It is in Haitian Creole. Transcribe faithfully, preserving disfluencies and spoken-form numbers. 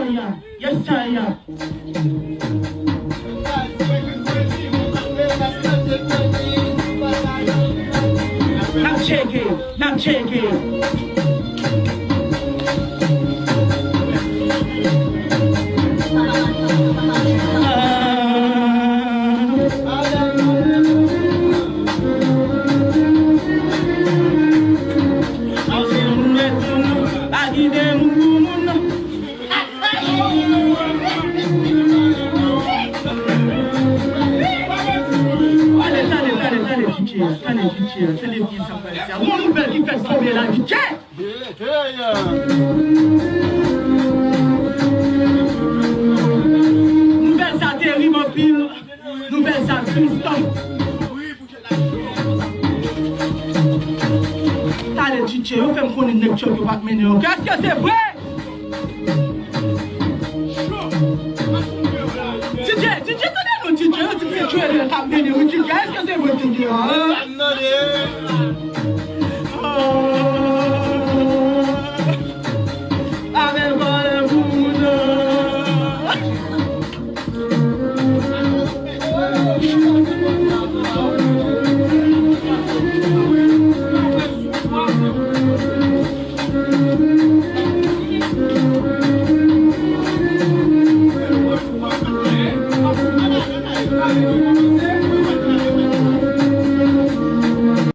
Yes, sir, yeah. N ap tcheke, n ap tcheke. Tande, tande, tande, tande, D J a, tande, D J a, tande vye sa pral di a. Gon nouvèl ki fèk tonbe la, D J. Nouvèl sa terib anpil. Nouvèl sa tris. Tande, D J, yo fè m konnen nèg Tchòk yo pa t mennen ankò. Èske se vre? D J, D J, tande non, D J, yo di m se Joel k ap mennen, wi, D J, èske se vre, D J?